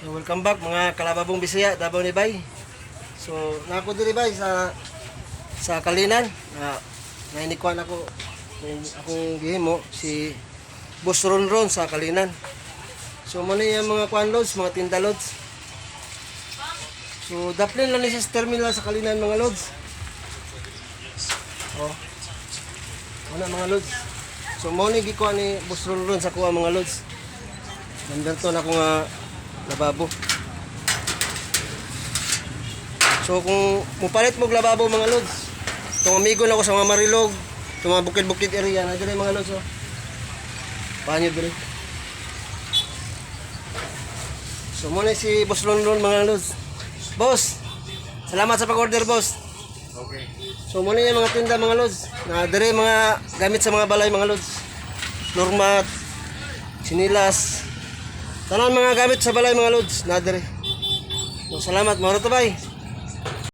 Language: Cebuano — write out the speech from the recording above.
So welcome back, mga kalababong Bisaya, Davao ni Bay. So nako diri, bay, sa Kalinan na nainikuan ako akong gihimo si Boss Ronron sa Kalinan. So mo ni yung mga kuan, lods, mga tinda, lods. So daplin lang ni siya sa terminal sa Kalinan, mga lods. Oh. Wala, mga lods. So mo ni gikuha ni Boss Ronron sa kuha, mga lods. Number 2 na ko nga lababo. So kung mupalit mo og lababo, mga lods, itong amigo na ko sa mga Marilog, itong mga bukid-bukid area na diri, mga lods, oh. Panyo diri. So muna si Boss Lonlon, mga lods. Boss, salamat sa pag-order, boss. Okay. So muna yung mga tinda, mga lods. Na diri mga gamit sa mga balay, mga lods. Floor mat, sinilas. Tanan mga gamit sa balay, mga lods, na diri. So, salamat, moro to, bay.